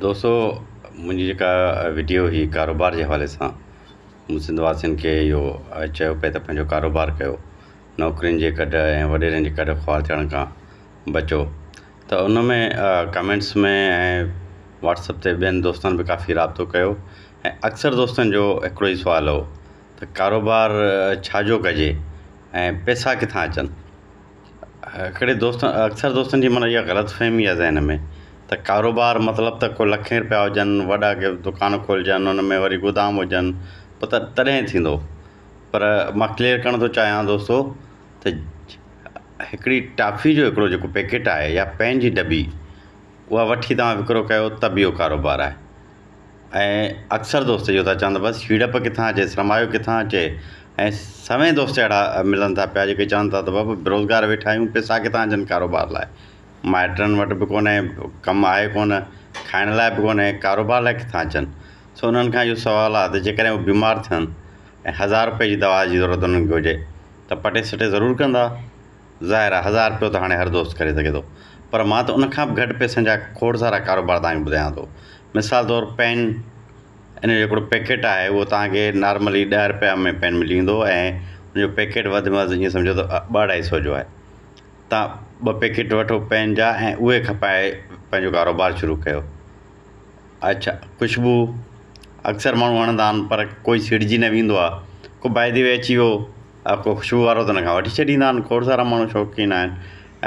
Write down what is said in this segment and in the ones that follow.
دوستو منهنجي جيڪا وڊيو هئي ڪاروبار جي حوالي سان مون سنڌ واسين کي اهو چيو پئي ته پنهنجو ڪاروبار ڪيو نوڪرين جي ڪڍ ۽ وڏيرن جي ڪڍ خوار ٿيڻ کان بچو ته ان ۾ ڪمينٽس ۾ ۽ واٽس اپ تي ٻين دوستن به ڪافي رابطو ڪيو ۽ اڪثر دوستن جو هڪڙو ئي سوال هو ته ڪاروبار ڇا جو ڪجي ۽ پئسا ڪٿان اچن. هڪڙي دوست اڪثر دوستن جي معنيٰ اها غلط فهمي آهي ذهن ۾ ته ڪاروبار مطلب ته ڪو لکين رپيا هجن وڏا ڪي دڪان کولجن ان ۾ وري گودام هجن پوء ته تڏهن ٿيندو پر مان ڪليئر ڪرڻ ٿو چاهيان دوستو ته هڪڙي ٽافي جو هڪڙو جيڪو پيڪيٽ آهي يا پين جي ڊٻي اها وٺي توهان وڪرو ڪيو ته به اهو ڪاروبار آهي. ۽ اڪثر دوست اهو ٿا چون ته بس سيڙپ ڪٿان اچي سرمايو ڪٿان اچي ۽ سوين دوست اهڙا ملن ٿا پيا جيڪي چون ٿا ته بابا بيروزگار ويٺا آهيون پئسا ڪٿان اچن ڪاروبار لاءِ مائٽن وٽ به ڪونهي ڪم آهي ڪونه کائڻ لاءِ به ڪونهي ڪاروبار لاءِ ڪٿان اچن سو انهن کان اهو سوال آهي ته جيڪڏهن هو بيمار ٿين ۽ هزار رپئي جي دوا جي ضرورت انهن کي هجي ته پٽي سٽي ضرور ڪندا. ظاهر آهي هزار رپيو ته هاڻي هر دوست ڪري سگهي ٿو پر مان ته ان کان به گهٽ پئسن جا کوڙ سارا ڪاروبار توهان کي ٻڌايان ٿو مثال طور پين ان جو هڪڙو پيڪيٽ آهي اهو توهان کي نارملي ڏهه رپيا ۾ پين ملي ويندو ۽ ان جو پيڪيٽ وڌ ۾ وڌ ائين سمجهو ته ٻه اڍائي سؤ جو آهي توهان ٻه پيڪيٽ وٺو پين جا ۽ اهي کپائي پنهنجو ڪاروبار شروع ڪيو. اڇا خوشبو اڪثر ماڻهو هڻندا آهن پر ڪوئي سيڙجي نه ويندو آهي ڪو باء the V اچي ويو ڪو خوشبو وارو ته ان کان وٺي ڇڏيندا آهن کوڙ سارا ماڻهو شوقين آهن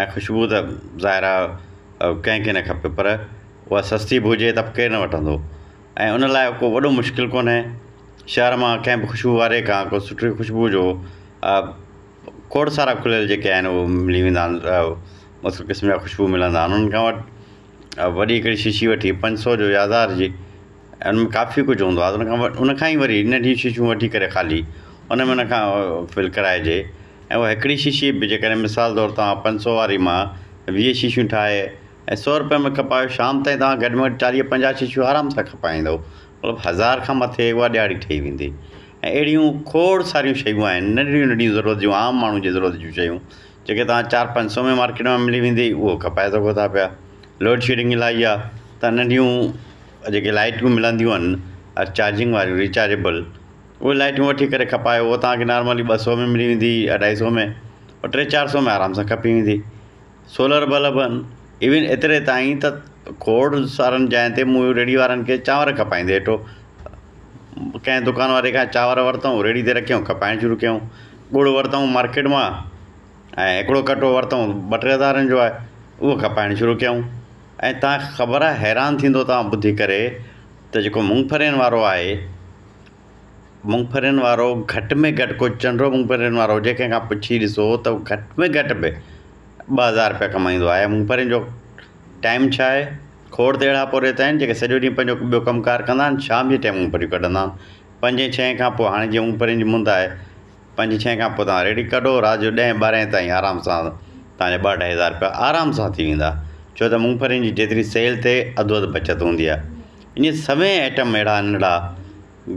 ۽ خوشبو ته ظاهر آهي ڪنهن کي نه کپي پر اها سستي به هجي ته به ڪير نه وٺندو ۽ ان لاءِ ڪو وڏو مشڪل ڪونهي شهر مان ڪنهن به خوشبو واري کان ڪو سٺي خوشبو جو کوڙ سارا کليل جيڪي آهن اهي ملي ويندا آهن مختلف قسم جا خوشبو ملندا آهن انهن کان وٺ وڏي هڪڙي شيشي وٺي پنج سؤ جو يا هزار جي ۽ ان ۾ ڪافي ڪجهه هوندو آهي ان کان ان کان ئي وري ننڍيون شيشيون وٺي ڪري خالي ان ۾ ان کان فل ڪرائجي ۽ اها هڪڙي شيشي به جيڪڏهن مثال طور توهان پنج سؤ واري مان 20 شيشيون ٺاهي ۽ 100 رپئي ۾ کپايو شام تائين توهان گهٽ ۾ گهٽ 40 50 شيشيون آرام سان کپائيندو مطلب هزار کان مٿي اها ڏهاڙي ٺهي ويندي ۽ اهڙيون کوڙ ساريون شيون آهن ننڍڙيون ننڍڙيون ضرورت جون عام ماڻهو جي ضرورت جون شيون جيڪي توهان چار پنج سؤ ۾ مارڪيٽ مان ملي ويندي اهو کپائي سگهو ٿا پيا. لوڊ شيڊنگ الاهي آهي ته ننڍيون جيڪي لائيٽون ملنديون آهن چارجنگ واريون ريچارجيبل اهي لائيٽون وٺي ڪري کپايو اهو توهان کي نارملي 200 ۾ ملي ويندي اڍائي سؤ ۾ ٽي چار سؤ ۾ آرام سان کپي ويندي. سولر بلب آهن ايون ايتري تائين ته کوڙ سارن جاين تي مون ريڙهي وارن کي چانور کپائيندي ڏٺو. ڪنهن دڪان واري کان چانور ورتائون ريڙهي تي رکيائون کپائڻ شروع ڪيائون. ڳڙ ورتائون مارڪيٽ مان ۽ هڪڙو ڪٽو ورتائون ٻه ٽي هزارن جو آهي اهو کپائڻ شروع ڪيائون ۽ توهان کي خبر آهي حيران ٿيندو توهان ٻڌي ڪري ته جيڪو مونگ ڦرين وارو آهي مونگ ڦرين وارو گهٽ ۾ گهٽ ڪو چنڊو مونگ ڦرين وارو هجي ڪنهن کان پڇي ڏسو ته گهٽ ۾ گهٽ به 2000 رپيا ڪمائيندو آهي. مونگ ڦرين جو ٽائيم ڇا آهي؟ کوڙ ته اهڙا پورهيت آهن جيڪي سڄو ڏينهن پنهنجو ٻيو ڪم ڪار ڪندا آهن شام جي ٽائيم مونگ ڦريون ڪڍندا آهن. پنجين ڇهين کان پوءِ هاڻي جيئن مونگ ڦرين جي مند آهي پنجين ڇهين کان پوءِ توهان ريڙهي ڪڍو رات جو ڏهين ٻارهين تائين آرام سان توهان جا ٻه اڍائي هزار رپيا آرام سان ٿي ويندا ڇو ته مونگ ڦرين جي جيتري سيل ٿئي اڌو اڌ بچت هوندي آهي. ائين سوين آئٽم اهڙا ننڍڙا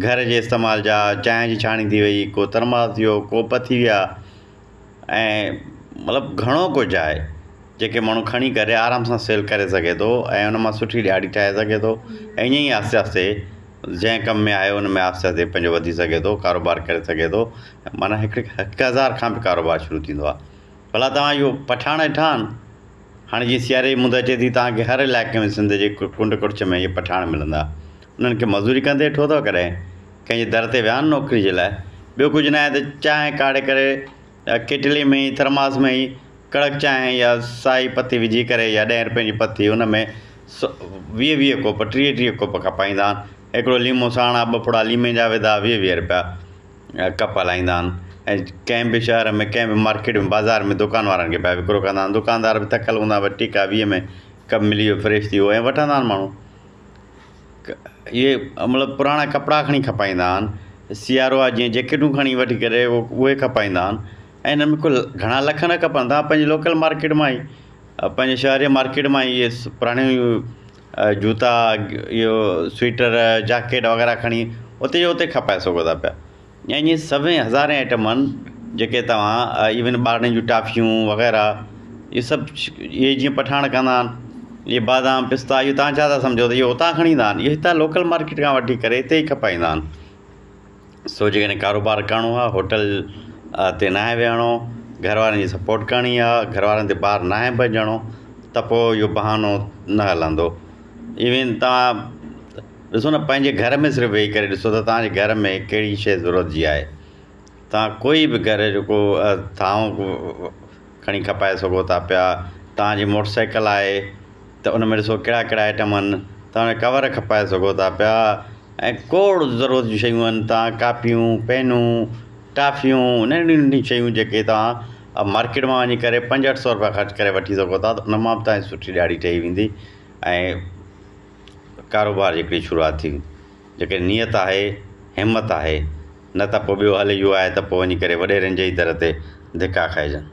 گهر جي استعمال جا چانهه جي ڇاڻي ٿي وئي ڪو ٿرماس ٿي ويو ڪوپ ٿي ويا ۽ مطلب گهڻو ڪجهه آهي جيڪي ماڻهو کڻي ڪري آرام سان سيل ڪري سگهي ٿو ۽ ان مان سٺي ڏهاڙي ٺاهي سگهي ٿو ۽ ائين ئي آهستي آهستي جنهن ڪم ۾ آهي ان ۾ آهستي آهستي پنهنجو وڌي سگهي ٿو ڪاروبار ڪري سگهي ٿو معنيٰ هڪ هڪ هزار کان به ڪاروبار شروع ٿيندو آهي. ڀلا توهان اهو پٺاڻ ڏٺا آهن؟ هاڻي جيئن سياري جي مند اچي ٿي توهان کي هر علائقي ۾ سنڌ جي ڪنڊ ڪڙڇ ۾ اهي پٺاڻ ملندا. انهن کي مزوري ڪندي ڏٺو اٿو ڪڏهن؟ ڪنهن جي در تي ويا آهن نوڪري جي لاءِ؟ ٻيو ڪجهه نه آهي ته چانهه ڪاڙهي ڪري ڪيٽلي ۾ ئي ٿرماس ۾ ئي ڪڙڪ چانهه يا سائي پتي وجهي ڪري يا ڏهين رپين جي پتي ان ۾ 20 20 ڪوپ 30 30 ڪوپ کپائيندا آهن. هڪڙو ليمو ساڻ آهي ٻه ڦڙا ليمي جا وڌا 20 20 رپيا ڪپ هلائيندا آهن. ۽ ڪنهن به شهر ۾ ڪنهن به مارڪيٽ ۾ بازار ۾ دڪان وارن کي پيا وڪرو ڪندا آهن. دڪاندار به ٿڪل هوندا آهن ٺيڪ آهي 20 ۾ ڪپ ملي ويو فريش ٿي ويو ۽ وٺندا آهن ماڻهو. اهي مطلب پراڻا ڪپڙا کڻي کپائيندا آهن. سيارو آهي جيئن جيڪيٽون کڻي وٺي ڪري اهي کپائيندا آهن ۽ هن ۾ ڪو گهڻا لک نه کپن توهان پنهنجي لوڪل مارڪيٽ مان ئي پنهنجي شهر جي مارڪيٽ مان ئي اهي پراڻيون جوتا اهو سوئيٽر جاڪيٽ وغيره کڻي اتي جو اتي کپائي سگهو ٿا پيا. ۽ ائين سوين هزارين آئٽم آهن جيڪي توهان ايون ٻارڙن جون ٽافيون وغيره اهي سڀ اهي جيئن پٺاڻ ڪندا آهن. اهي بادام پستا اهو توهان ڇا ٿا سمجهو ته اهو اتان کڻي ايندا آهن؟ اهي هتان لوڪل مارڪيٽ کان وٺي ڪري هتي ئي کپائيندا آهن. سو جيڪڏهن ڪاروبار ڪرڻو آهي، هوٽل تي ناهي ويهڻو، گهر وارن جي سپورٽ ڪرڻي آهي، گهر وارن تي بار ناهي بنجڻو ته پوءِ اهو بهانو نه هلندو. ايون توهان ڏسو نه پنهنجي گهر ۾ صرف ويهي ڪري ڏسو ته توهان جي گهر ۾ ڪهڙي شيءِ ضرورت جي آهي. توهان ڪوئي به گهر جو ڪو ٿانو کڻي کپائي سگهو ٿا پيا. توهان جي موٽر سائيڪل آهي ته ان ۾ ڏسو ڪهڙا ڪهڙا آئٽم آهن، توهان ڪور کپائي سگهو ٿا پيا ۽ کوڙ ضرورت جون شيون آهن. توهان ڪاپيون، پينون، ٽافيون، ننڍيون ننڍيون شيون جيڪي توهان مارڪيٽ مان وڃي ڪري پنج اٺ سؤ رپيا خرچ ڪري وٺي سگهو ٿا ته ان مان به توهان جي سٺي ڏهاڙي ٺهي ويندي ۽ ڪاروبار جي هڪڙي شروعات ٿي ويندي. جيڪڏهن نيت آهي، همت آهي، نه ته پوءِ ٻيو حل اهو آهي ته پوءِ وڃي ڪري وڏيرن جي ئي در تي ڌڪا کائجن.